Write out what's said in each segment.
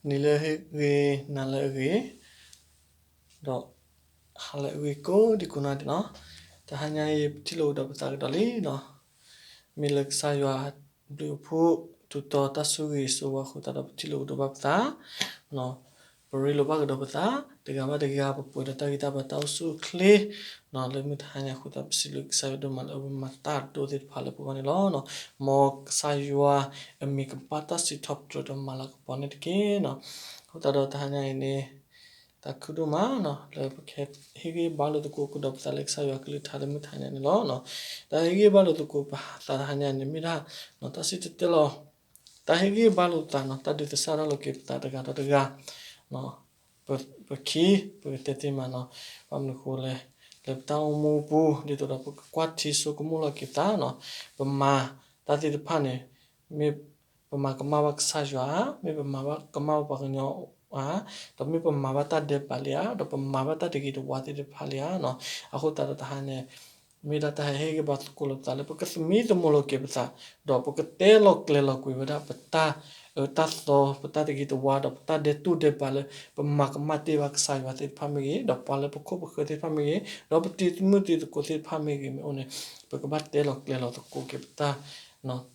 နံၤလၢအဂ့ၤ, နၤလၢအဂ့ၤ, ဒီးဟါလၢအဂ့ၤကိးဒံကိးနီၢ်ဒဲးနီၤ. တဟါညါအံၤ ပထံၣ်လိာ်ကဒီးပသးကဒီးလံနီၤ. မ့ၢ်လၢကစၢ်ယွၤဘျုးအဖှိၣ် ထူးတီၤတၢ်ဆိၣ်ဂ့ၤဆိၣ်ဝါအဃိသတးဒီး ပထံၣ်လိာ်ကဒီးဘၣ်ပသး, ပရ့လိာ်ဘၣ်ကဒီးပသး တဂၤဘၣ်တဂၤ ပပှဲၤဒီးတၢ်ဂံၢ်တၢ်ဘါတၢ်အိၣ်ဆူၣ်အိၣ်ချ့ လၢမုၢ်တဟါညါအဃိသတး ပစံးဘျုးကစၢ်ယွၤဒိၣ်မးလၢအဝဲမၤတၢ်ဒိၣ်သ့ၣ်တဖၣ်လၢပဂီၢ်န့ၣ်လီၤ. မ်ကစၢ်ယွၤအမံၤကဘၣ်တၢ်စံးထီၣ်ပတြၢၤဒီးမၤလၤကပီၤန့ၣ်တက့ၢ်နီၤ. အဃိသတးဒီးတဟါညါအံၤန့ၣ် သးခုဒိၣ်မးနီၤ လၢပကဟ့ၣ်ဂံၢ်ဘါလိာ်သကိးကဒီးပသးလၢကစၢ်ယွၤကလုၢ်ကထါလၢမုၢ်တဟါညါန့ၣ်လီၤ. တၢ်ဟ့ၣ်ဂံၢ်ဘါလိာ်သကိးပသးတဟါညါန့ၣ် မ့ၢ်ဒၣ် တၢ်စံၣ်တဲၤတဲလီၤ, တၢ်ဟ့ၣ်ဂံၢ်ဘါလိာ်သးနီၤ တၢ်ဒုးသစၢ်ထီၣ်လိာ်က့ၤပသးတဂၤဒီးတဂၤ ပခံ ပကတဲသ့မးနီၤ, ဘၣ်မနုၤအဃိလဲၣ်, လၢပတၢ်အိၣ်မူပူၤ ဒ်သိးဒီးပကကွၢ်ထံဆိကမိၣ်လီၤက့ၤပသးနီၤ, ပမၤတၢ်သ့ၣ်တဖၣ်န့ၣ် မ့ၢ်ပမၤကမၣ်ဘၣ်ကစၢ်ယွၤဧါ, မ့ၢ်ပမၤဘၣ်ကမၣ်ဘၣ်ပှၤကညီဧါ, ဒီးမ့ၢ်ပမၤဘၣ်တၢ်ဒဲးဘးလံဧါ, ဒီးပမၤဘၣ်တၢ်တဂ့ၤတဝါသ့ၣ်တဖၣ်လံဧါနီၤ. အဃိသတးဒီးတဟါန့ၣ် မ့ၢ်ဒၣ်တၢ်ဟ့ၣ်ဂံၢ်ဘါသကိးလိာ်ပသးလၢပကသမံသမိးလိာ်က့ၤပသး, ဒီးပကတဲလီၤကျဲၤလီၤကွံာ်ဝဲဒၣ်ပတၢ်အၢတၢ်သီ ပတၢ်တဂ့ၤတဝါ ဒီးပတၢ်ဒဲးတူၢ်ဒဲးဘးလၢ ပမၤကမၣ်တ့ၢ်ဘၣ်ကစၢ်ယွၤသ့ၣ်တဖၣ်မ့ၢ်ဂ့ၤ, ဒီးပှၤလၢပခိၣ်ပဃၢၤသ့ၣ်တဖၣ်မ့ၢ်ဂ့ၤ, ဒီးပတံၤသကိးသ့ၣ်တဖၣ်မ့ၢ်ဂ့ၤမ့ၢ်အိၣ်န့ၣ်, ပကဘၣ်တဲလီၤကျဲၤလီၤသကိးက့ၤပတၢ်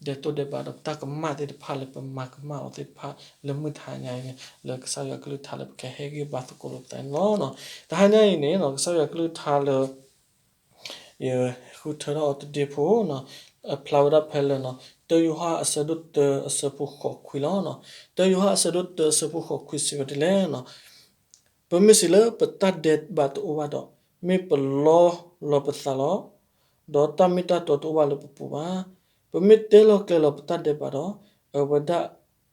ဒဲးတူၢ်ဒဲးဘး ဒီးပတၢ်ကမၣ်သ့ၣ်တဖၣ်လၢပမၤကမၣ်အီၤသ့ၣ်တဖၣ်လၢမုၢ်တဟါညါအံၤန့ၣ် လၢကစၢ်ယွၤကလုၢ်ကထါလၢပကဟဲဟ့ၣ်ဂံၢ်ဘါသကိးလိာ်ပသးန့ၣ်လီၤ. တဟါညါအံၤန့ၣ် ကစၢ်ယွၤကလုၢ်ကထါလၢ ယဃုထၢထီၣ်အီၤတဒ့ဖိနီၤ, အဖျါဝဲဒၣ်ဖဲလၢ တၢယိၤဟၣ်အဆၢဒိၣ်တၢအဆၢဖိဃိးခွံလီၤ. တၢယိၤဟၣ်အဆၢဒိၣ်တၢအဆၢဖိဃိးခွံစံးဝဲဒ်လဲၣ်, ပမ့ၢ်စံးလၢပတၢ်ဒဲးဘးတအိၣ်ဘၣ်ဒီး, မ့ၢ်ပလီလီၤပသးလီၤ. ဒီးတၢ်မ့ၢ်တၢ်တီတအိၣ်ဘၣ်လၢပပူၤဘၣ်. ပမ့ၢ်တဲလီၤကျဲၤလီၤပတၢ်ဒဲးဘးဒီး, အဝဲဒၣ်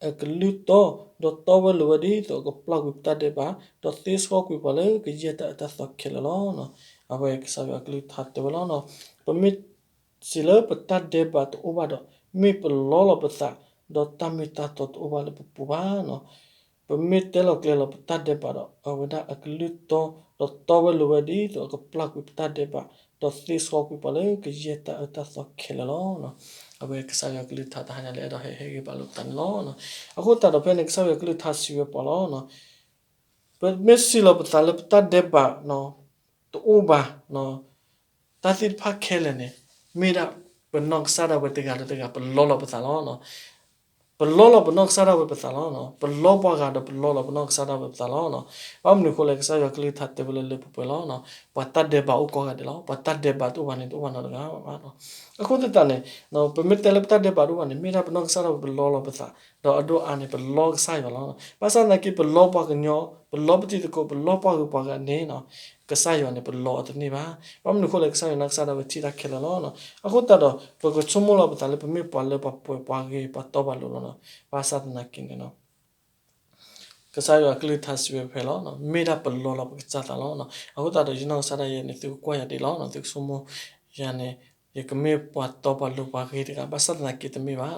အကလုၢ်တီ, ဒီးတီဝဲလိၤဝဲဒ်သိးအကပျၢ်ကွံာ်ပတၢ်ဒဲးဘး, ဒီးသ့ဆှီကွံာ်ပှၤလၢကယဲၢ်တၢ်အၢတၢ်သီခဲလၢာ်လီၤ. အဝဲကစၢ်ယွၤကလုၢ်ကထါတဲဝဲလီၤ. ပမ့ၢ်စံးလၢပတၢ်ဒဲးဘးတအိၣ်ဘၣ်ဒီး, မ့ၢ်ပလီလီၤပသး, ဒီးတၢ်မ့ၢ်တၢ်တီတအိၣ်ဘၣ်လၢပပူၤဘၣ်. ပမ့ၢ်တဲလီၤကျဲၤလီၤပတၢ်ဒဲးဘးဒီး, အဝဲဒၣ်အကလုၢ်တီ, ဒီးတီဝဲလိၤဝဲဒ်သိးအကပျၢ်ကွံာ်ပတၢ်ဒဲးဘး, ဒီးသ့ဆှီကွံာ်ပှၤလၢကယဲၢ်တၢ်အၢတၢ်သီခဲလၢာ်လီၤ. အဝဲကစၢ်ယွၤကလုၢ်ကထါတဟါညါလၢအဲၣ်ဒိးဟဲဟ့ၣ်ဂံၢ်ဘါလိာ်ပသးန့ၣ်လီၤ. အဃိသတးဒီးဖဲန့ၣ် ကစၢ်ယွၤကလုၢ်ကထါစံးဝဲပှၤလီၤ. ပမ့ၢ်စံးလီၤပသးလၢပတၢ်ဒဲးဘး တအိၣ်ဘၣ်, တၢ်သ့ၣ်တဖၣ်ခဲလၢာ်န့ၣ် မ့ၢ်ဒၣ်ပနီၢ်ကစၢ်ဒၣ်ဝဲတဂၤဒီးတဂၤ ပလီလီၤပသးလီၤ. ပလီလီၤပနီၢ်ကစၢ်ဒၣ်ဝဲပသးလီၤ. ပလီပှၤဂၤဒီးပလီလီၤပနီၢ်ကစၢ်ဒၣ်ဝဲပသးလီၤ. ဘၣ်မနုၤအဃိလဲၣ် ကစၢ်ယွၤကလုၢ်ကထါတဲဝဲလၢလၢပှဲၤပှဲၤလီၤ. ပှၤတၢ်ဒဲးဘးအိၣ်ကိးဂၤဒဲးလီၤ. ပှၤတၢ်ဒဲးဘးတအိၣ်ဘၣ်န့ၣ် တအိၣ်ဘၣ်နီတဂၤဘၣ်. အဃိသတးန့ၣ် ပမ့ၢ်တဲလၢပတၢ်ဒဲးဘးတအိၣ်ဘၣ်န့ၣ် မ့ၢ်ဒၣ်ပနီၢ်ကစၢ်ဒၣ်ဝဲပလီလီၤပသး, ဒီးအဒိၣ်အါန့ၣ် ပလီကစၢ်ယွၤလီၤ. ဘၣ်ဆၣ်သနာ်က့ ပလီပှၤကညီ, ပလီပတံၤသကိး, ပလီပှၤဂုၤပှၤဂၤန့ၣ် ကစၢ်ယွၤန့ၣ် ပလီအီၤတန့ၢ်ဘၣ်. ဘၣ်မနုၤအဃိလဲၣ် ကစၢ်ယွၤနီၢ်ကစၢ်ဒၣ်ဝဲထံၣ်တၢ်ခဲလၢာ်လီၤ. အဃိသတးဒီး ပကဆိကမိၣ်လီၤပသးလၢပမ့ၢ်ပှၤလၢပှဲၤပှၤဂ့ၤ ပှၤတီပှၤလိၤလီၤ. ဘၣ်ဆၣ်သနာ်က့န့ၣ် ကစၢ်ယွၤကလုၢ်ကထါစံးဝဲဖဲလီၤ, မ့ၢ်ဒၣ်ပလီလီၤပကစၢ်သးလီၤ. အဃိသတးဒီး ယနီၢ်ကစၢ်ဒၣ်ယဲန့ၣ် သုကကွၢ်ယၤဒ်လီၤ, သုကဆိကမိၣ်ယၤန့ၣ် ယကမ့ၢ်ပှၤတီပှၤလိၤပှၤဂ့ၤတဂၤ, ဘၣ်ဆၣ်သနာ်က့တမ့ၢ်ဘၣ်.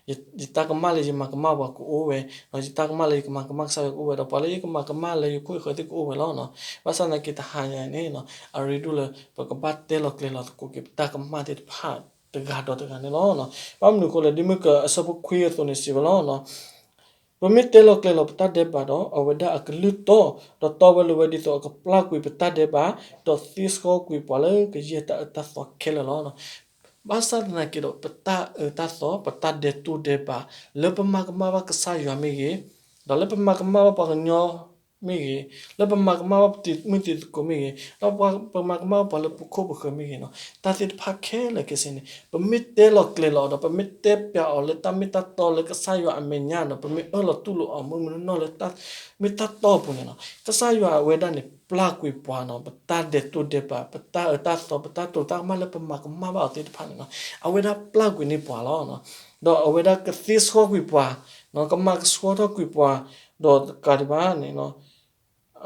ယတၢ်ကမၣ်လၢယမၤကမၣ်ပှၤကအိၣ်ဝဲ, ယတၢ်ကမၣ်လၢယကမၤကမၣ်ကစၢ်ယွၤကအိၣ်ဝဲဒီး ပှၤလၢယကမၤကမၣ်လၢယခိၣ်ယဃၢၤသ့ၣ်ကအိၣ်ဝဲလီၤ. ဘၣ်ဆၣ်သနာ်က့တဟါညါအံၤန့ၣ် အရ့ဒိၣ်လၢ ပကဘၣ်တဲလီၤကျဲၤလီၤသကိးက့ၤပတၢ်ကမၣ်သ့ၣ်တဖၣ်တဂၤဒီးတဂၤန့ၣ်လီၤ. ဘၣ်မနုၤအဃိလဲၣ် ဒ်မ့ၢ်ကအဆၢဖိခွံအသိးန့ၣ်စံးဝဲလီၤ. ပမ့ၢ်တဲလီၤကျဲၤလီၤပတၢ်ဒဲးဘးဒီး အဝဲဒၣ်အကလုၢ်တီ, ဒီးတီဝဲလိၤဝဲဒ်သိးအကပျၢ်ကွံာ်ပတၢ်ဒဲးဘး, ဒီးသ့ဆှီကွံာ်ပှၤလၢကယဲၢ်တၢ်အၢတၢ်သီခဲလၢာ်လီၤ. ဘၣ်ဆၣ်သနာ်က့ဒီး ပတၢ်အၢတၢ်သီ ပတၢ်ဒဲးတူၢ်ဒဲးဘး လၢပမၤကမၣ်ဘၣ်ကစၢ်ယွၤမ့ၢ်ဂ့ၤ, ဒီးလၢပမၤကမၣ်ဘၣ်ပှၤကညီမ့ၢ်ဂ့ၤ, လၢပမၤကမၣ်ဘၣ်ပတံၤမုၢ်တံၤသကိးမ့ၢ်ဂ့ၤ, ဒီးပမၤကမၣ်ဘၣ်ပှၤလၢပခိၣ်ပဃၢၤမ့ၢ်ဂ့ၤနီၤ, တၢ်သ့ၣ်တဖၣ်ခဲလၢာ်ခဲဆ့န့ၣ် ပမ့ၢ်တဲလီၤကျဲၤလီၤအီၤဒီး ပမ့ၢ်တဲပျးအီၤလၢတၢ်မ့ၢ်တၢ်တီလၢကစၢ်ယွၤအမဲာ်ညါနီၤ, ပမ့ၢ်အၢၣ်လီၤတူၢ်လိာ်အီၤမုၢ်မုၢ်နီၢ်နီၢ်လၢတၢ်မ့ၢ်တၢ်တီအပူၤန့ၣ်နီၤ, ကစၢ်ယွၤအဝဲဒၣ်န့ၣ် ပျၢ်ကွံာ်ပှၤနီၤ, ပတၢ်ဒဲးတူၢ်ဒဲးဘး ပတၢ်အၢတၢ်သီ ပတၢ်တိာ်တၢ်ကမၣ်လၢပမၤကမၣ်ဘၣ်အီၤသ့ၣ်တဖၣ်န့ၣ်နီၤ, အဝဲဒၣ်ပျၢ်ကွံာ်န့ၢ်ပှၤလီၤ. ဒီးအဝဲဒၣ်ကသ့ဆှီကွံာ်ပှၤ, ကမၤကဆှီထီၣ်ကွံာ်ပှၤ, ဒီးတကးဒံးဘၣ်န့ၣ်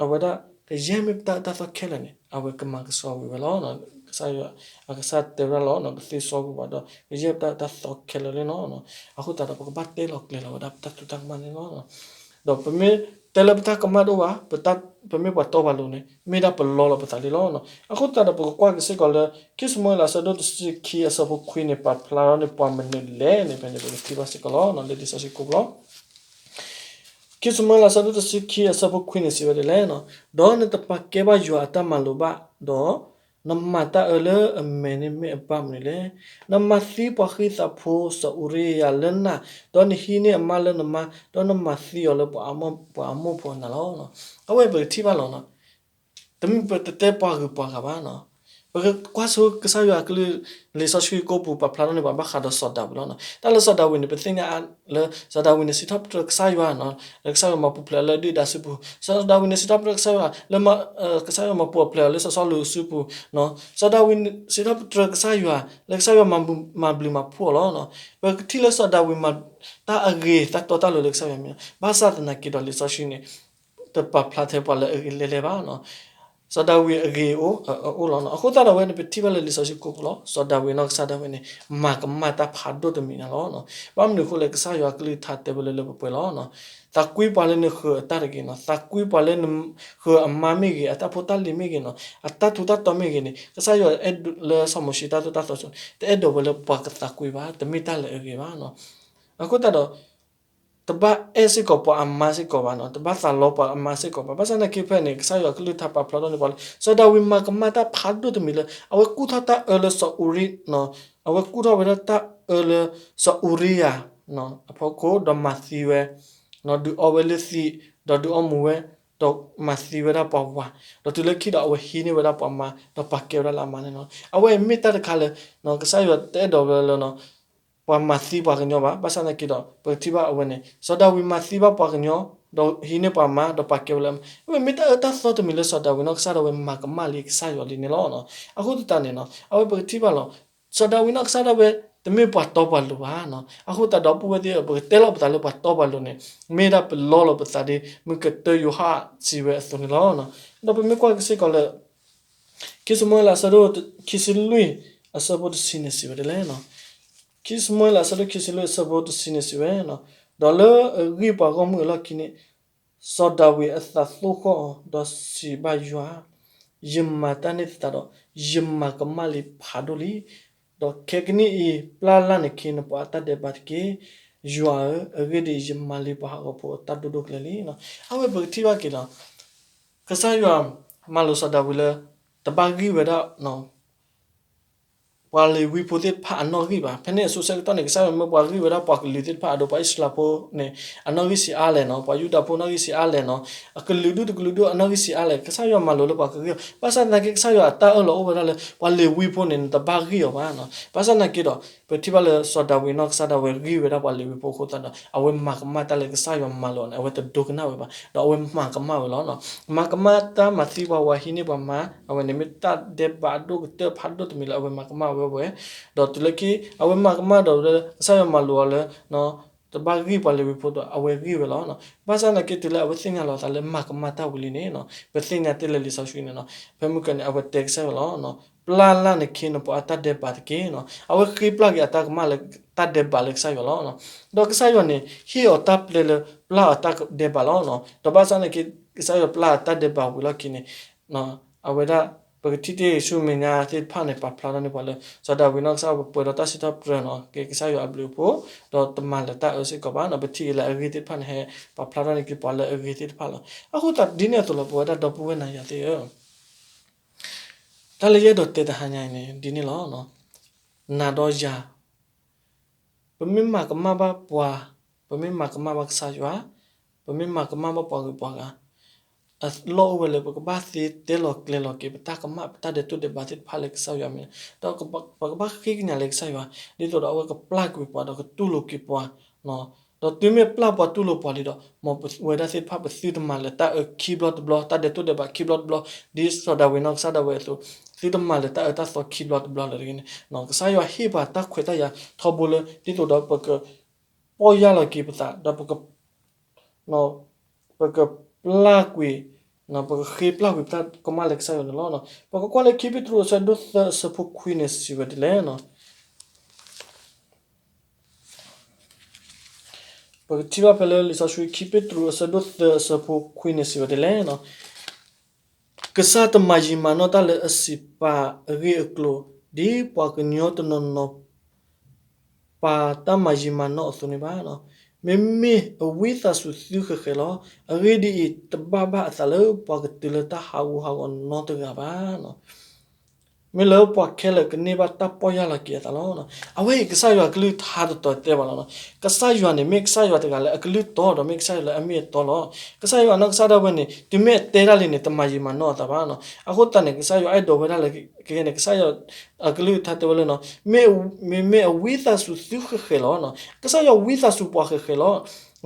အဝဲဒၣ်ကယဲၢ်မ့ၢ်ပတၢ်အၢတၢ်သီခဲလၢာ်န့ၣ် အဝဲကမၤကဆှီကွံာ်ဝဲလီၤ. ကစၢ်ယွၤအကစၢ်တဲဝဲဒၣ်လီၤ, ကသ့ဆှီကွံာ်ပှၤဒီး ကယဲၢ်ပတၢ်အၢတၢ်သီခဲလၢာ်န့ၣ်လီၤ. အဃိသတးဒီး ပကဘၣ်တဲလီၤကျဲၤလီၤဝဲဒၣ်ပတၢ်တိာ်တၢ်ကမၣ်န့ၣ်လီၤ. ဒီးပမ့ၢ်တဲလၢပတၢ်ကမၣ်တအိၣ်ဘၣ်, ပမ့ၢ်ပှၤတီပှၤလိၤန့ၣ် မ့ၢ်ဒၣ်ပလီလီၤပသးလံလီၤ. အဃိသတးဒီး ပကကွၢ်က့ၤစ့ၢ်ကီးလၢ ခံၡမူၤအ့လး အဆၢဒိၣ်တဆံခံ အဆၢဖိခွံန့ၣ် ပာ်ဖျါထီၣ်န့ၢ်ပှၤမနုၤလဲၣ်န့ၣ် ဖဲန့ၣ် ပကထံၣ်ဘၣ်စ့ၢ်ကီးလီၤ. လၢလံာ်စီဆှံကိးဘျီ ခံၡမူၤအ့လး အဆၢဒိၣ်တဆံခံ အဆၢဖိခွံန့ၣ် စံးဝဲဒ်လဲၣ်, ဒီးနတပာ်ကဲဘၣ်ယွၤအတၢ်မၤလိာ်ဘၣ်, ဒီးနမၤတၢ်အၢလၢအမဲာ်န့ၣ်မ့ၢ်အဘၣ်မနုၤလဲၣ်. နမၤသံပှၤဃံသးဖိစီၤအူရံယၤလၢနၤ, ဒီးနဟံးန့ၢ်အမါလၢနမါ, ဒီးနမၤသံအီၤလၢပှၤအမိၣ်ဖိအနၤလီၤ. အဝဲပကထံၣ်ဘၣ်လီၤ. တမ့ၢ်ပတတဲပှၤဂုၤပှၤဂၤဘၣ်နီၤ. ပကကွၢ်ဆိကစၢ်ယွၤအကလုၢ် လံာ်စီဆှံကိးပူၤ ပာ်ဖျါထီၣ်န့ၢ်ပှၤဘၣ်ဃးဒီးစီၤဒၤဝံးလီၤ. တၢ်လၢစီၤဒၤဝံးန့ၣ် ပသ့ၣ်ညါလၢ စီၤဒၤဝံးန့ၣ် စံးထီၣ်ပတြၢၤကစၢ်ယွၤနီၤ, လၢကစၢ်ယွၤမၤပူၤဖျဲးအီၤလၢအဒုၣ်အဒါစုပူၤ, စီၤဒၤဝံးန့ၣ် စံးထီၣ်ပတြၢၤကစၢ်ယွၤ လၢ ကစၢ်ယွၤမၤပူၤဖျဲးအီၤလၢစီၤစီလူးစုပူၤ, စီၤဒၤဝံးန့ၣ် စံးထီၣ်ပတြၢၤကစၢ်ယွၤ လၢကစၢ်ယွၤမၤဘျုးမၤဖှိၣ်အီၤလီၤ. ပကထံၣ်လၢစီၤဒၤဝံးမၤတၢ်အဂ့ၤတၢ်တီတၢ်လိၤလၢကစၢ်ယွၤမံၤ, ဘၣ်ဆၣ်သနာ်က့ဒီးလံာ်စီဆှံန့ၣ် တပာ်ဖျါထဲပှၤလၢအဂ့ၤလဲၣ်လဲၣ်ဘၣ်နီၤ. စီၤဒၤဝံးအဂ့ၤအအိၣ်လီၤနီၤ. အဃိသတးဒီးအဝဲန့ၣ် ပထံၣ်ဘၣ်လၢလံာ်စီဆှံကိးပူၤလီၤ. စီၤဒၤဝံးနီၢ်ကစၢ်ဒၣ်ဝဲန့ၣ် မၤကမၣ်တၢ်ဖးဒိၣ်တမံၤန့ၣ်လီၤ. ဘၣ်မနုၤအဃိလဲၣ် ကစၢ်ယွၤအကလုၢ်ကထါတဲဝဲလၢလၢပှဲၤပှဲၤလီၤ. သးကွံပှၤလၢနဃၢၤအတၢ်တဂ့ၤနီၤ, သးကွံပှၤလၢနဃၢၤအမါမ့ၢ်ဂ့ၤ, အတၢ်ဖိတၢ်လံၤမ့ၢ်ဂ့ၤနီၤ, အတၢ်ထူးတၢ်တီၤမ့ၢ်ဂ့ၤန့ၣ် ကစၢ်ယွၤအဲၣ်ဒိးလၢစီၤမိၤၡ့တၢ်သိၣ်တၢ်သီ တအဲၣ်ဒိးဝဲလၢပှၤကသးကွံဘၣ်, တမ့ၢ်တၢ်လၢအဂ့ၤဘၣ်နီၤ. အဃိသတးဒီး တဘၣ်အဲၣ်စ့ၢ်ကီးပှၤအမါစ့ၢ်ကီးဘၣ်နီၤ, တဘၣ်သးလီပှၤအမါစ့ၢ်ကီးဘၣ်. ဘၣ်ဆၣ်သနာ်က့ဖဲန့ၣ် ကစၢ်ယွၤကလုၢ်ကထါပာ်ဖျါထီၣ်န့ၢ်ပှၤလၢ စီၤဒၤဝံးမၤကမၣ်တၢ်ဖးဒိၣ်တမံၤလၢ အဝဲကူၣ်ထီၣ်တၢ်အၢလၢစီၤအူရံ, အဝဲကူၣ်ထီၣ်ဝဲဒၣ်တၢ်အၢလၢစီၤအူရံယၤအဖီခိၣ် ဒီးမၤသံဝဲ, ဒုးအီဝဲလၢသံး, ဒီးဒုးအီမူၤဝဲ, ဒီးမၤသံဝဲဒၣ်ပှၤဝၤ, ဒီးတုၤလၢခံဒီးအဝဲဟံးန့ၢ်ဝဲဒၣ်ပှၤမါ ဒီးပာ်ကဲဝဲဒၣ်လၢအမါန့ၣ်လီၤ. အဝဲမ့ၢ်တၢ်တခါလၢ ကစၢ်ယွၤတအဲၣ်ဒိးဝဲလၢ ပှၤမၤသံပှၤကညီဘၣ်. ဘၣ်ဆၣ်သနာ်က့ဒီး ပကထံၣ်ဘၣ်အဝဲန့ၣ် စီၤဒၤဝံးမၤသံဘၣ်ပှၤကညီ, ဒီးဟံးန့ၢ်ပှၤမါ ဒီးပာ်ကဲဝဲလၢအမါ. အဝဲမ့ၢ်တၢ်အၢတၢ်သီတမံၤလၢစီၤဒၤဝံးနီၢ်ကစၢ်ဒၣ်ဝဲ မၤကမၣ်လံကစၢ်ယွၤလံန့ၣ်လီၤ. အဃိသတးန့ၣ် အဝဲပကထံၣ်ဘၣ်လီၤ. စီၤဒၤဝံးနီၢ်ကစၢ်ဒၣ်ဝဲ တမ့ၢ်ပှၤတီပှၤလိၤဘၣ်. အဃိသတးဒီးပုၢ်ဝဲၢ်သ့ၣ်ဧၢ, ပကတဲလီၤပသးလၢပှၤတီပှၤလိၤန့ၣ် မ့ၢ်ဒၣ်ပလီလီၤပသးဒ် မုၢ်ကတၢၢ်ယိၤဟၣ်စံးဝဲအသိးန့ၣ်လီၤ. ဒီးပမ့ၢ်ကွၢ်က့ၤစ့ၢ်ကီးလၢ ခံၡမူၤအ့လး အဆၢဒိၣ်ခံဆံလွံၢ် အဆၢဖိတဆံန့ၣ် စံးဝဲဒ်လဲၣ်. ခံၡမူၤအ့လး အဆၢဒိၣ်ခံဆံလွံၢ် အဆၢဖိတဆံန့ၣ် စံးဝဲ, ဒီးလၢအဂံၢ်ပှၤဂီၢ်မုၢ်အလီၢ်ခံန့ၣ် စီၤဒၤဝံးအသးသိၣ်ဃီၣ်အီၤ, ဒီးစံးဘၣ်ယွၤ, ယမၤတၢ်န့ၣ်သတးဒီး ယမၤကမၣ်လံဖးဒိၣ်လံ. ဒီးခဲကနံၣ်အံၤ ပျၢ်လၢ်နခ့နပှၤအတၢ်ဒဲးဘးတက့ၢ်, ယွၤဧၢ, အဂ့ၢ်ဒ်အံၤ, ယမၤလံပှၤဟးဂီၤဖိအတၢ်ဒိၣ်ဒိၣ်ကျဲလံ. အဝဲပကထံၣ်ဘၣ်က့ၤလီၤ. ကစၢ်ယွၤမၤလိာ်စီၤဒၤဝံးလၢ တဘၣ်ဂံၢ်ဝဲဒၣ် ပှၤလ့ၤဝံဖိသ့ၣ်တဖၣ်အနီၣ်ဂံၢ်ဘၣ်. ဖဲန့ၣ်အစိၤဆၢကတီၢ်န့ၣ် ကစၢ်ယွၤမၢပှၤဂံၢ်ဝဲဒၣ်ပှၤကလုာ်သ့ၣ်တဖၣ်အဒိ ပှၤအံၣ်စရ့လးဖိန့ၣ် အနီၣ်ဂံၢ်ဆံးအါလဲၣ်နီၤ, ပှၤယူဒၤဖိနီၣ်ဂံၢ်ဆံးအါလဲၣ်နီၤ, အကလုာ်ဒူၣ်တကလုာ်ဒူၣ်အနီၣ်ဂံၢ်ဆံးအါလဲၣ်, ကစၢ်ယွၤမၤလိာ်လၢပှၤကဂံၢ်အီၤ. ဘၣ်ဆၣ်သနာ်က့ ကစၢ်ယွၤအတၢ်အၢၣ်လီၤအိၣ်ဝဲဒၣ်လၢ ပှၤလ့ၤဝံဖိန့ၣ် နတဘၣ်ဂံၢ်အီၤဘၣ်နီၤ. ဘၣ်ဆၣ်သနာ်က့ဒီး ပထံၣ်ဘၣ်လၢစီၤဒၤဝံးနီၢ်ကစၢ်ဒၣ်ဝဲဂံၢ်ဝဲဒၣ်ပှၤလ့ၤဝံဖိအဃိသတးဒီး အဝဲမၤကမၣ်တၢ်လၢကစၢ်ယွၤမၤလိာ်န့ၣ် အဝဲတဒိကနၣ်ဝဲဘၣ်, ဒီးအဝဲမၤကမၣ်ဝဲလီၤ. မၤကမၣ်တၢ်မၤသံပှၤဝၤ ဟံးန့ၢ်ပှၤမါ, အဝဲန့ၣ်မ့ၢ်တၢ်ဒဲးဘးအဒိၣ်ကတၢၢ်ဖးဒိၣ်တမံၤလၢအဝဲမၤကမၣ်ဝဲဝဲ, ဒီးတုၤလၢခံ အဝဲမၤကမၣ်ဒီးလၢကစၢ်ယွၤမၤလိာ်အီၤလၢ တဘၣ်ဂံၢ်ပှၤလ့ၤဝံဖိဒီး အဝဲဂံၢ်ဝဲလီၤ. ဘၣ်ဆၣ်သနာ်က့တုၤလၢအဝဲသ့ၣ်ညါလီၤအသးလၢမၤကမၣ်တၢ်ဝံၤလံန့ၣ် ပသ့ၣ်ညါတ့ၢ်လၢလံာ်စီဆှံန့ၣ်နီၤ, ဖဲမုၢ်ကၢန့ၣ် အဝဲတဲကစၢ်ယွၤလီၤ. ပျၢ်လၢ်နခ့နပှၤအတၢ်ဒဲးဘးတက့ၢ်နီၤ. အဝဲဃ့ပျၢ်က့ၤအတၢ်ကမၣ်လၢ တၢ်ဒဲးဘးလၢကစၢ်ယွၤလီၤ. ဒီးကစၢ်ယွၤန့ၣ် ဟ့ၣ်အီၤတၢ်ပျဲလၢပျၢ်အီၤတၢ်ဒဲးဘးလီၤ. ဒီးဘၣ်ဆၣ်သနာ်က့ ကစၢ်ယွၤပျၢ်အတၢ်ဒဲးဘးဝံၤလီၢ်ခံန့ၣ် အဝဲဒၣ် ပကထံၣ်တ့ၢ်ဆူမဲာ်ညါသ့ၣ်တဖၣ်န့ၣ် ပာ်ဖျါထီၣ်န့ၢ်ပှၤလၢ စီၤဒၤဝံးနီၢ်ကစၢ်ဝဲပှဲၤဒီးတၢ်စံးထီၣ်ပတြၢၤနီၤ က့ၤကစၢ်ယွၤအဘျုးအဖှိၣ်, ဒီးတမၤလၢၤတၢ်အၢစ့ၢ်ကီးဘၣ်နီၤ. ပထံၣ်က့ၤလၢအဂ့ၢ်သ့ၣ်တဖၣ်န့ၣ် ဟဲပာ်ဖျါထီၣ်န့ၢ်က့ၤပှၤလၢအဂ့ၢ်သ့ၣ်တဖၣ်လီၤ. အဃိသတးဒ်န့ၣ်အသိးလီၤ ပဝဲဒၣ်ဒီပုၢ်ဝဲၢ်နၤယၤသ့ၣ်ဧၢ တၢ်လၢယအဲၣ်ဒိးတဲတဟါညါအံၤန့ၣ် ဒ်န့ၣ်လီၤ. နၤဒီးယၤ ပမ့ၢ်မၤကမၣ်ဘၣ်ပှၤ, ပမ့ၢ်မၤကမၣ်ဘၣ်ကစၢ်ယွၤ, ပမ့ၢ်မၤကမၣ်ဘၣ်ပှၤဂုၤပှၤဂၤ, အလီၢ်အိၣ်ဝဲလၢပကဘၣ်သ့တဲလီၤကျဲၤလီၤက့ၤ ပတၢ်ကမၣ် ပတၢ်ဒဲးတိၢ်ဒဲးဘးသ့ၣ်တဖၣ်လၢကစၢ်ယွၤအမဲာ်, ဒီးပကဘၣ်ဃ့ကညးလၢကစၢ်ယွၤ ဒ်သိးဒီးအဝဲကပျၢ်ကွံာ်ပှၤဒီးကတူၢ်လိာ်က့ၤပှၤ ဒီးတုၤမ့ၢ်ပျၢ်ပှၤတူၢ်လိာ်ပှၤလံဒီး မ်ပဝဲဒၣ်သ့ၣ်တဖၣ်ပသုတမၤလၢၤတၢ်အၢခံဘျီတဘျီ တၢ်ဒဲးတိၢ်ဒဲးဘးခံဘျီတဘျီ ဒ်စီၤဒၤဝံးနီၢ်ကစၢ်ဒၣ်ဝဲအသိး သုတမၤလၢၤတၢ်အၢတၢ်သီခံဘျီတဘျီလၢၤတဂ့ၤန့ၣ် ကစၢ်ယွၤဟ့ၣ်ပှၤတၢ်ခွဲးတၢ်ယာ်ထီဘိလၢ ဒ်သိးဒီးပက ပီၢ်ယၢ်လီၤက့ၤပသး ဒီးပက ပကပျၢ်ကွံာ် ပကဃ့ပျၢ်ကွံာ်ပတၢ်ကမၣ်လၢကစၢ်ယွၤန့ၣ်လီၤ. ပကကွၢ်လၢခံပ့းတရူးအဆၢဒိၣ်သၢအဆၢဖိခွံန့ၣ် စံးဝဲဒ်လဲၣ်. ပကထံၣ်ဘၣ်ဖဲလၢလံာ်စီဆှံခံပ့းတရူးအဆၢဒိၣ်သၢအဆၢဖိခွံန့ၣ် စံးဝဲဒ်လဲၣ်. ကစၢ်တမၤယံာ်မၤနီၢ်တၢ်လၢအစံးပာ်အဂ့ၢ်အကျိၤ ဒ်ပှၤကညီတနီၤနီၤ ပာ်တၢ်မၤယံာ်မၤနီၢ်အသိးန့ၣ်ဘၣ်. မ့မ့ၢ်အဝံသးစူၤသုဃဲၤဃဲၤလီၤ. အဂ့ၢ်ဒ်အံၤ, တဘၣ်ဘၣ်အသးလၢပှၤကတုၤလၢတၢ်ဟးဂူာ်ဟးဂီၤနီတဂၤဘၣ်. မ့ၢ်လၢပှၤခဲလၢာ်ကန့ၢ်ဘၣ်တၢ်ပီၢ်ယၢ်လီၤက့ၤအသးလီၤ. အဝဲအံၤကစၢ်ယွၤကလုၢ်ကထါတတီၤတဲဘၣ်လီၤ. ကစၢ်ယွၤန့ၣ် မ့ၢ်ကစၢ်ယွၤတဂၤလၢအကလုၢ်တီဒီးမ့ၢ်ကစၢ်ယွၤလၢအမ့ၢ်အတီလီၤ. ကစၢ်ယွၤနီၢ်ကစၢ်ဒၣ်ဝဲန့ၣ် တုၤမ့ၢ်အတဲတၢ်လံန့ၣ် တမၤယံာ်မၤနီၢ်အသးဘၣ်. အဃိသတးန့ၣ် ကစၢ်ယွၤအဲၣ်ဒိးဝဲဒၣ်လၢ ကဲန့ၣ် ကစၢ်ယွၤအကလုၢ်ကထါတဲဝဲလၢ မ့မ့ၢ်အဝံသးစူၤသုဃဲၤဃဲၤလီၤ. ကစၢ်ယွၤဝံသးစူၤပှၤဃဲၤဃဲၤလီၤ.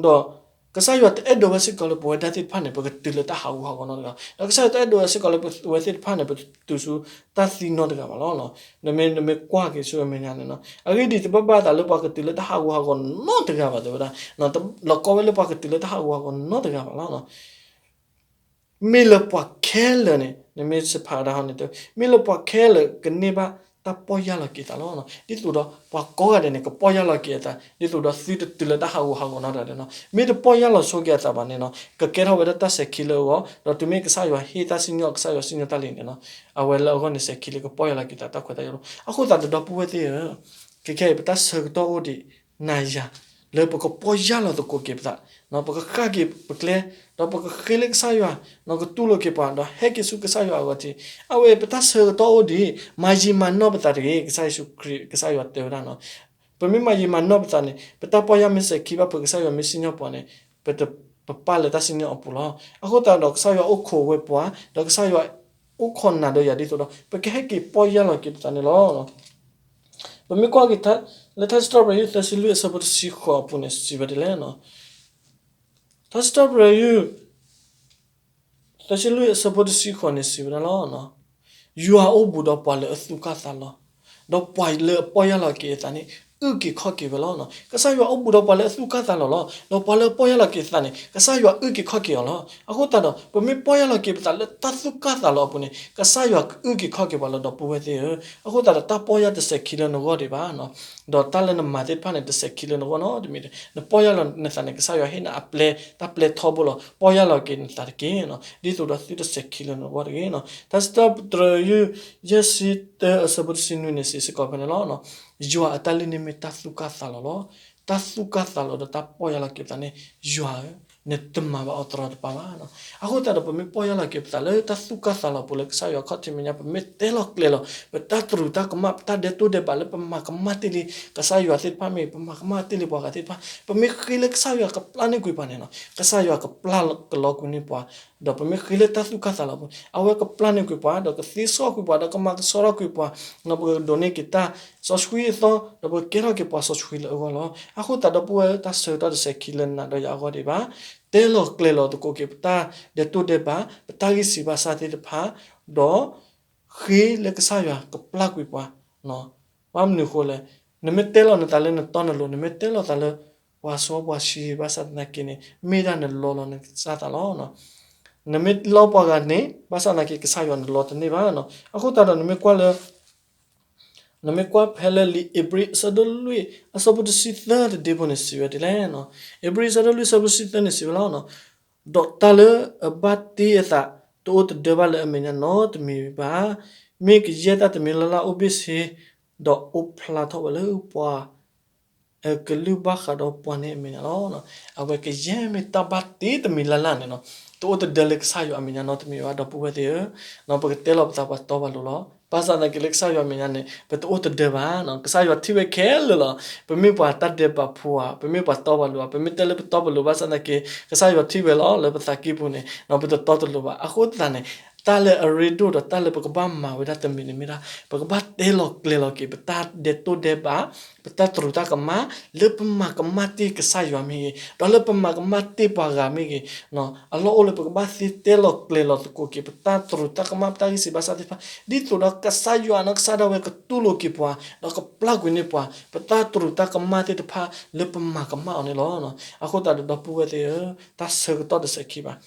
ဒီးကစၢ်ယွၤတအဲၣ်ဒိးဝဲစ့ၢ်ကီးလၢပဝဲဒၣ်သ့ၣ်တဖၣ်န့ၣ် ပကတုၤလၢတၢ်ဟးဂူာ်ဟးဂီၤနီတဂၤ, ဒီးကစၢ်ယွၤတအဲၣ်ဒိးဝဲစ့ၢ်ကီးလၢပဝဲသ့ၣ်တဖၣ်န့ၣ် ပတုၤဆူတၢ်သံနီတဂၤဘၣ်လီၤ. နမ့ၢ်ကွၢ်က့ၤဆူအမဲာ်ညါန့ၣ်လီၤ. အဂ့ၢ်ဒ်အံၤ, တဘၣ်ဘၣ်အသးလၢပှၤကတုၤလၢတၢ်ဟးဂူာ်ဟးဂီၤနီတဂၤဘၣ် တဲဝဲဒၣ်, လီၤကီဝဲလၢပှၤကတုၤလၢတၢ်ဟးဂူာ်ဟးဂီၤနီတဂၤဘၣ်လီၤ. မ့ၢ်လၢပှၤခဲလၢာ်န့ၣ် နမ့ၢ်စ့ၢ်ဖးဒၣ်ဟီန့ၣ် မ့ၢ်လၢပှၤခဲလၢာ်ကန့ၢ်ဘၣ်တၢ်ပီၢ်ယၢ်လီၤက့ၤသးလီၤ. ဒ်သိးဒီးပှၤကိးဂၤဒဲးန့ၣ် ကပီၢ်ယၢ်လီၤက့ၤအသး ဒ်သိးဒီးသုတတုၤလၢတၢ်ဟးဂူာ်ဟးဂီၤနီတဂၤန့ၣ်လီၤ. မ့ၢ်တပီၢ်ယၢ်လီၤဆိက့ၤအသးဘၣ်န့ၣ်လီၤ, ကကဲထီၣ်ဝဲဒၣ်တၢ်စဲၤခံလၢအဂီၢ်, ဒီးတုၤမ့ၢ်ကစၢ်ယွၤဟ့ၣ်တၢ်စံၣ်ညီၣ် ကစၢ်ယွၤစံၣ်ညီၣ်တၢ်လံန့ၣ်လီၤ, အဝဲလၢအဂီၢ်န့ၣ်စဲၤခံလၢကပီၢ်ယၢ်လီၤက့ၤသးတၢ်ခွဲးတၢ်ယာ်လီၤ. အဃိသတးဒီး ဒီပုၢ်ဝဲၢ်သ့ၣ်ဧၢ, ခဲခဲအံၤ ပတၢ်ဆၢကတီၢ်အိၣ်ဒံးနၤယၤ လၢပကပီၢ်ယၢ်လီၤသကိးက့ၤပသး, ပကဃၣ်က့ၤပကျဲ, ဒီးပကဃ့လၢကစၢ်ယွၤ, ကတူၢ်လိာ်က့ၤပှၤ ဒီးဟဲက့ၤဆူကစၢ်ယွၤအဂီၢ်တက့ၢ်. အဝဲပတၢ်ဆၢကတီၢ်အိၣ်ဒံး မၤယံာ်မၤနီၢ်ပသးတဂ့ၤ. ကစၢ်ယ့ၣ်ၡူးခရံာ် ကစၢ်ယွၤတဲဝဲဒၣ်လီၤ. ပမ့ၢ်မၤယံာ်မၤနီၢ်ပသးန့ၣ် ပတၢ်ပီၢ်ယၢ်မ့ၢ်စဲၤခံဘၣ် ပကစၢ်ယွၤမ့ၢ်စံၣ်ညီၣ်ပှၤန့ၣ် ပတပပၢ်လၢတၢ်စံၣ်ညီၣ်အပူၤလီၤ. အဃိသတးဒီး ကစၢ်ယွၤအိၣ်ခိးဝဲပှၤ, ဒီးကစၢ်ယွၤအိၣ်ခိးနၤဒီးယၤဒ်သိးဒီး ပကဟဲက့ၤပီၢ်ယၢ်လီၤက့ၤပသးန့ၣ်လီၤ. ပမ့ၢ်ကွၢ်က့ၤ လၢထါစံးထီၣ်ပတြၢၤယုၢ် သၢဆံလွံၢ်အဆၢဖိတဆံဃိးအပူၤန့ၣ် စံးဝဲဒ်လဲၣ်. ထါစံးထီၣ်ပတြၢၤယုၢ် သၢဆံလွံၢ်အဆၢဖိတဆံဃိးန့ၣ် စံးဝဲဒၣ်လီၤ. ယွၤအိၣ်ဘူးဒီးပှၤလၢအသူၣ်ကၢ်သးလီၤ, ဒီးပှၤလၢအပီၢ်ယၢ်လီၤက့ၤအသးန့ၣ် အုၣ်က့ၤခီၣ်က့ၤဝဲလီၤ. ကစၢ်ယွၤအိၣ်ဘူးဒီးပှၤလၢအသူၣ်ကၢ်သးလီၤလီၤ, ဒီးပှၤလၢအပီၢ်ယၢ်လီၤက့ၤအသးန့ၣ် ကစၢ်ယွၤအုၣ်က့ၤခီၣ်က့ၤအီၤလီၤ. အဃိသတးဒီး ပမ့ၢ်ပီၢ်ယၢ်လီၤက့ၤပသးလၢတၢ်သူၣ်ကၢ်သးလီၤအပူၤန့ၣ် ကစၢ်ယွၤကအုၣ်က့ၤခီၣ်က့ၤပှၤလီၤ ဒီပုၢ်ဝဲၢ်သ့ၣ်ဧၢ. အဃိသတးဒီး တၢ်ပီၢ်ယၢ်တစဲၤခံလၢနဂီၢ်ဒံးဘၣ်, ဒီးတၢ်လၢနမၤသ့ၣ်တဖၣ်န့ၣ် တစဲၤခံလၢနဂီၢ်နီတမံၤ, နပီၢ်ယၢ်လီၤနသးန့ၣ် ကစၢ်ယွၤဟ့ၣ်နၤအပျဲၢ် တၢ်ပျဲၢ်ထီဘိလီၤ. ပီၢ်ယၢ်လီၤက့ၤနသးတက့ၢ်, ဒ်သိးဒီးသုတစဲၤခံလၢနဂီၢ်တဂ့ၤ. ထါစံးထီၣ်ပတြၢၤယုၢ် ယဲၢ်ဆံတၢအဆၢဖိတဆံနွံန့ၣ် စံးစ့ၢ်ကီးဖဲန့ၣ်လီၤ. ယွၤအတၢ်လုၢ်န့ၣ်မ့ၢ်တၢ်သူၣ်ကၢ်သးလီၤလီၤ. တၢ်သူၣ်ကၢ်သးလီၤဒီးတၢ်ပီၢ်ယၢ်လီၤက့ၤပသးန့ၣ် ယွၤဧၢ, နတမၤဘၣ်အီၤတရီတပါဘၣ်. အဃိသတးဒီး ပမ့ၢ်ပီၢ်ယၢ်လီၤက့ၤပသးလၢတၢ်သူၣ်ကၢ်သးလီၤအပူၤလၢကစၢ်ယွၤခီၣ်ထံးမဲာ်ညါ ပမ့ၢ်တဲလီၤကျဲၤလီၤ ပတၢ်တရူးတၢ်ကမၣ် ပတၢ်ဒဲးတိၢ်ဒဲးဘးလၢပမၤကမၣ်တ့ၢ်လံ ကစၢ်ယွၤသ့ၣ်တဖၣ်မ့ၢ်ဂ့ၤ, ပမၤကမၣ်တ့ၢ်လံပှၤဂၤသ့ၣ်တဖၣ်, ပမ့ၢ်ဃ့လၢကစၢ်ယွၤကပျၢ်န့ၢ်ကွံာ်ပှၤန့ၣ်လီၤ, ကစၢ်ယွၤကပျၢ်ကလီကွံာ်န့ၢ်ပှၤ, ဒီးပမ့ၢ်ဃ့လၢတၢ်သူၣ်ကၢ်သးလီၤအပူၤ အဝဲကပျၢ်န့ၢ်ကွံာ်ပှၤ ဒီးကသ့စီကွံာ်ပှၤ ဒီးကမၤကဆှီထီၣ်ကွံာ်ပှၤ, ဒီးပကဒိးန့ၢ်က့ၤတၢ်စီဆှံအသီ ဒီးပကကဲထီၣ်က့ၤပှၤစီဆှံလၢအဂီၢ်လီၤ. အဃိသတးဒီး ပုၢ်ဝဲၢ်တၢ်ဆၢကတီၢ်တစဲၤခံလၢနၤဒီးယၤအဂီၢ်ဒံးဘၣ်, တဲလီၤကျဲၤလီၤသကိးက့ၤပတၢ်ဒဲးတိၢ်ဒဲးဘး ပတၢ်ဂံၢ်စၢ်ဘါစၢ်သ့ၣ်တဖၣ်, ဒီး ဃ့လၢကစၢ်ယွၤကပျၢ်ကွံာ်ပှၤ, ဘၣ်မနုၤအဃိလဲၣ်, နမ့ၢ်တဲလီၤနသးလၢနတီနလိၤ, နမ့ၢ်တဲလီၤသးလၢ ပှၤစီပှၤဆှံဘၣ်ဆၣ်သနာ်က့န့ၣ် မ့ၢ်ဒၣ်နလီလီၤနကစၢ်သးလီၤ. နမ့ၢ်လီပှၤဂၤန့ၣ် ဘၣ်ဆၣ်သနာ်က့ ကစၢ်ယွၤနလီတန့ၢ်ဘၣ်. အဃိသတးဒီး နမ့ၢ်ကွၢ်လၢ နမ့ၢ်ကွၢ်ဖဲလၢလံာ်ဧ့ၤဘြံၤအဆၢဒိၣ်လွံၢ် အဆၢဖိတဆံသၢတဒ့ဖိန့ၣ် စံးဝဲဒ်လဲၣ်, ဧ့ၤဘြံၤအဆၢဒိၣ်လွံၢ်အဆၢဖိတဆံသၢန့ၣ် စံးဝဲလီၤ. ဒီးတၢ်လၢအဘၣ်တ့အသး တအိၣ်တဒၢဘၣ်လၢအမဲာ်ညါနီတမံၤဘၣ်. မ့ၢ်ကယဲၢ်တၢ်တမံၤလၢ်လၢ်အိၣ်ဘ့ၣ်ဆ့, ဒီးအိၣ်ဖျါထီၣ်ဝဲလၢပှၤ အကလုၢ်ဘၣ်ဃးဒီးပှၤန့ၣ်အမဲာ်ညါလီၤ. အဝဲကယဲၢ်မ့ၢ်တၢ်ဘၣ်တ့တမံၤလၢ်လၢ်န့ၣ်လီၤ. တအိၣ်တဒၢလၢကစၢ်ယွၤအမဲာ်ညါနီတမံၤဘၣ် ဒီပုၢ်ဝဲၢ်သ့ၣ်ဧၢ, ပကတဲလီၤပသးပှၤတီပှၤလိၤလီၤ. ဘၣ်ဆၣ်သနာ်က့လၢကစၢ်ယွၤအမဲာ်ညါန့ၣ် ပတအိၣ်တဒၢဘၣ်. ကစၢ်ယွၤထံၣ်ဝဲခဲလၢာ်လီၤ. ပမ့ၢ်ပှၤတၢ်ဒဲးဘးဖိဧါ, ပမ့ၢ်ပှၤတီပှၤလိၤဧါ, ပမ့ၢ်တဲလၢပတီပလိၤ ဘၣ်ဆၣ်သနာ်က့ ကစၢ်ယွၤထံၣ်ဝဲလီၤ လၢပသးကံၢ်ပူၤန့ၣ် ပတတီတလိၤဘၣ်. အဃိသတးန့ၣ် တၢ်လၢအရ့ဒိၣ်ဒီးတၢ်လၢပကဘၣ်မၤဝဲဒၣ်တမံၤန့ၣ်မ့ၢ်ဒၣ် ပကဘၣ်တဲလီၤကျဲၤလီၤက့ၤ ပတၢ်ဒဲးတိၢ်ဒဲးဘး ပတၢ်တရူးတၢ်ကမၣ် လၢပမၤကမၣ်တ့ၢ်ကစၢ်ယွၤမ့ၢ်ဂ့ၤ, ဒီးလၢပမၤကမၣ်တ့ၢ်ပှၤဂၤမ့ၢ်ဂ့ၤ, အလီၢ်အိၣ်လၢပကဘၣ်သ့တဲလီၤကျဲၤလီၤသကိးက့ၤ ပတၢ်တရူးတၢ်ကမၣ် ပတၢ်ဂံၢ်စၢ်ဘါစၢ်သ့ၣ်တဖၣ် ဒ်သိးဒီးကစၢ်ယွၤနီၢ်ကစၢ်ဒၣ်ဝဲကတူၢ်လိာ်က့ၤပှၤ ဒီးကပျၢ်ကွံာ်န့ၢ်ပှၤ ပတၢ်တရူးတၢ်ကမၣ်သ့ၣ်တဖၣ်လၢပမၤကမၣ်အီၤန့ၣ်လီၤ. အဃိသတးဒီး ဒီပုၢ်ဝဲၢ်သ့ၣ်ဧၢ, တၢ်ဆၢကတီၢ်တစဲၤခံဘၣ်.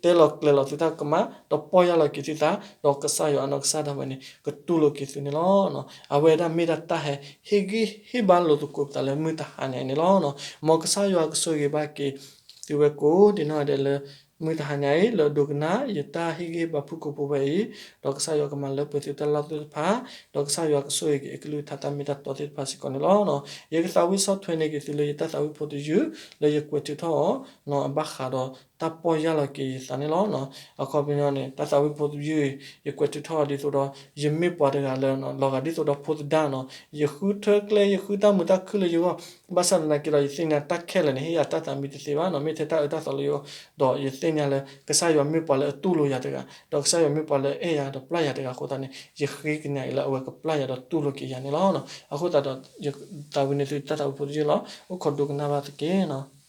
တဲလီၤကျဲၤလီၤသုတၢ်ကမၣ် ဒီးပီၢ်ယၢ်လီၤက့ၤသုသး ဒီးကစၢ်ယွၤအနီၢ်ကစၢ်ဒၣ်ဝဲန့ၣ် ကတူၢ်လိာ်က့ၤသုန့ၣ်လီၤ. အဝဲဒၣ်မ့ၢ်ဒၣ်တၢ်ဟဲဟ့ၣ်ဂံၢ်ဟ့ၣ်ဘါလိာ်သကိးပသးလၢမုၢ်တဟါညါအံၤန့ၣ်လီၤ. မ်ကစၢ်ယွၤကဆိၣ်ဂ့ၤဘၣ်က့ၤသုဝဲကိးဒံးနီၢ်ဂၤဒဲးလၢ မုၢ်တဟါညါအံၤ လၢအဒိကနၣ် ယတၢ်ဟ့ၣ်ဂံၢ်ဟ့ၣ်ဘါဖုၣ်ကိာ်ဖိဝဲအံၤ, ဒီးကစၢ်ယွၤကမၤလၢပှဲၤသုတၢ်လီၢ်သ့ၣ်တဖၣ်, ဒီးကစၢ်ယွၤကဆိၣ်ဂ့ၤက့ၤအကလုၢ်ကထါတၢ်မ့ၢ်တၢ်တီသ့ၣ်တဖၣ်စ့ၢ်ကီးန့ၣ်လီၤ. ယကသးဝံၣ်ဆီၣ်ထွဲန့ၢ်က့ၤသုလၢယတၢ်သးဝံၣ်ဖိတယုၢ် လၢယကွဲးထုးထီၣ်အီၤ အဘၣ်ဃးဒီးတၢ်ပီၢ်ယၢ်လီၤက့ၤယသးန့ၣ်လီၤ. အခီပညီန့ၣ် တၢ်သးဝံၣ်ဖိတယုၢ်အံၤ ယကွဲးထုးထီၣ်အီၤဒ်သိးဒီး ယမ့ၢ်ပှၤတဂၤလၢ လီၤဂာ်ဒ်သိးဒီးဖိသဒါနီၤ, ယဃုထၢကျဲ ယဃုတၢ်မုာ်တၢ်ခုၣ်လၢယဂီၢ်, ဘၣ်ဆၣ်သနာ်က့ဒီး ယသ့ၣ်ညါတၢ်ခဲလၢာ်န့ၣ် ဟ့ၣ်ယၤတၢ်သးမံတသ့ဘၣ်နီၤ, မ့ၢ်ထဲတၢ်အၢတၢ်သီလၢယဂီၢ်, ဒီးယသ့ၣ်ညါလၢကစၢ်ယွၤမ့ၢ်ပှၤလၢအတူၢ်လိာ်ယၤတဂၤ, ဒီးကစၢ်ယွၤမ့ၢ်ပှၤလၢအအဲၣ်ယၤဒီးပျၢ်ယၤတဂၤအဃိသတးန့ၣ် ယဃ့ကညးအံၤလၢအဝဲကပျၢ်ယၤဒီးတူၢ်လိာ်က့ၤယၤန့ၣ်လီၤ. အဃိသတးဒီး ယသးဝံၣ်န့ၢ်သုတၢ်သးဝံၣ်ဖိတယုၢ်လီၤ. အိၣ်ခိးဒိကနၣ်ဘၣ်သက့နီၤ.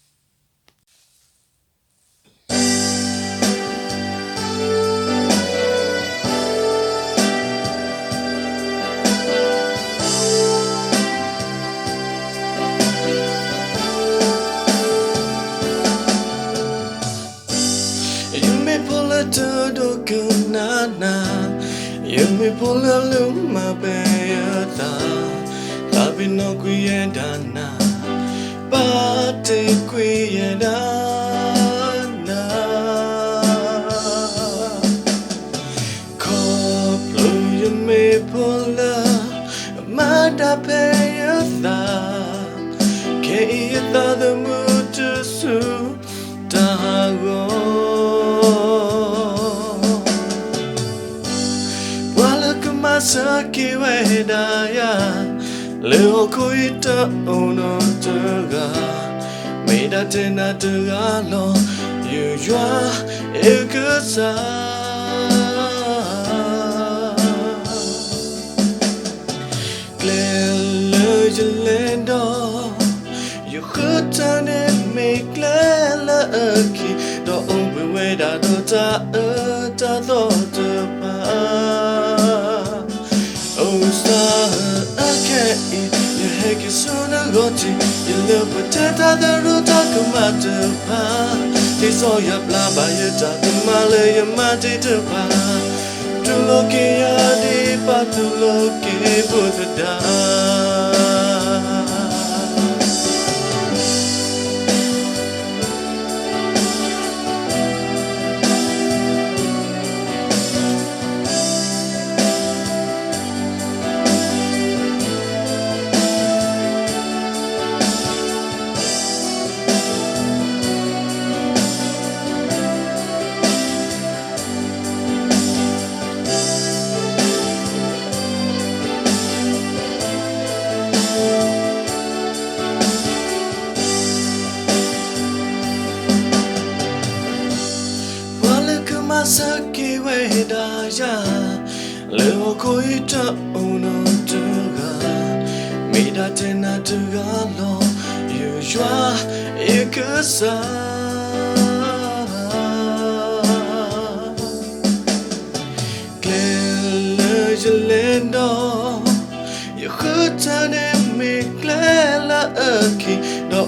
ယမ့ၢ်ဖိလၢတဒိကနၣ်နၤ, ယမ့ၢ်ဖိလၢလုၢ်မၤပှဲၤယသး, သးပ့ၤနီၣ်ကွံာ်ယဲဒၣ်နၤ, ပာ်တ့ၢ်ကွံာ်ယဲဒၣ်နၤ. ခီဖျိယမ့ၢ်ဖိလၢ မၤတၢ်ဖဲယသး, ခဲအံၤယသးသမူတစူၢ်တၢ်ဂီၤ, ပှၤလၢကမၤစၢၤက့ၤဝဲဒၣ်ယၤ, လၢဟီၣ်ခိၣ်အံၤတအိၣ်နီတဂၤ, မ့ၢ်ဒၣ်ထဲနၤတဂၤလီၤ, ယယွၤ ယကစၢ်. ကျဲလၢယလဲၤဒီး, ယဃုထၢန့ၢ်မ့ၢ်ကျဲလၢအခံ, ဒီးအိၣ်ဘှံးဝဲဒၣ်ဒီးတၢ်အၢတၢ်သီတဖၣ် အိၣ်စၢ်ဧၢ, အခဲအံၤ ယဟဲက့ၤဆူနဂီၢ်တက့ၢ်, ယလၢပှဲၤထဲတၢ်သရူးတၢ်ကမၣ်တဖၣ်, ဒ်သိးယပျၢ်ဘၣ်ယတၢ်ကမၣ်လၢယမၤတ့ၢ်တဖၣ်, တူၢ်လိာ်က့ၤယၤဒ်ပာ်တူၢ်လိာ်က့ၤဖိသဒါ ပှၤလၢကမၤစၢၤက့ၤဝဲဒၣ်ယၤ, လၢဟီၣ်ခိၣ်အံၤတအိၣ်နီတဂၤ, မ့ၢ်ဒၣ်ထဲနၤတဂၤလီၤ, ယယွၤ ယကစၢ်. ကျဲလၢယလဲၤဒီး, ယဃုထၢန့ၢ်မ့ၢ်ကျဲလၢအခံ, ဒီး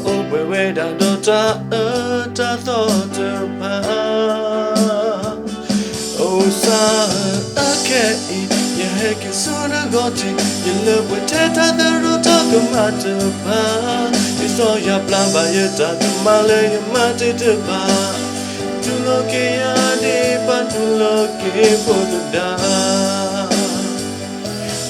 အိၣ်ဘှံးဝဲဒၣ်ဒီးတၢ်အၢတၢ်သီတဖၣ် အိၣ်စၢ်ဧၢ, အခဲအံၤ ယဟဲက့ၤဆူနဂီၢ်တက့ၢ်, ယလၢပှဲၤထဲတၢ်သရူးတၢ်ကမၣ်တဖၣ်, ဒ်သိးယပျၢ်ဘၣ်ယတၢ်ကမၣ်လၢယမၤတ့ၢ်တဖၣ်, တူၢ်လိာ်က့ၤယၤဒ်ပာ်တူၢ်လိာ်က့ၤဖိသဒါ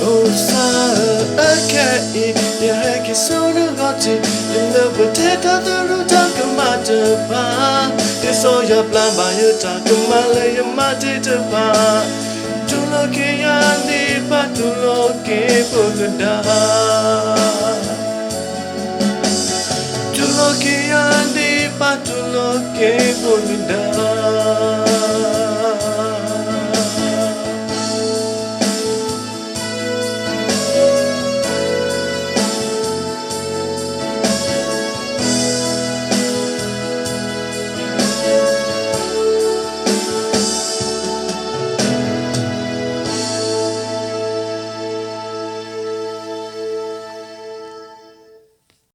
အိၣ်စၢ်ဧၢ, အခဲအံၤ ယဟဲက့ၤဆူနဂီၢ်တက့ၢ်, ယလၢပှဲၤထဲတၢ်သရူးတၢ်ကမၣ်တဖၣ်, ဒ်သိးယပျၢ်ဘၣ်ယတၢ်ကမၣ်လၢယမၤတ့ၢ်တဖၣ်, တူၢ်လိာ်က့ၤယၤဒ်ပာ်တူၢ်လိာ်က့ၤဖိသဒါ တူၢ်လိာ်က့ၤယၤဒ်ပာ်တူၢ်လိာ်က့ၤဖိသဒါ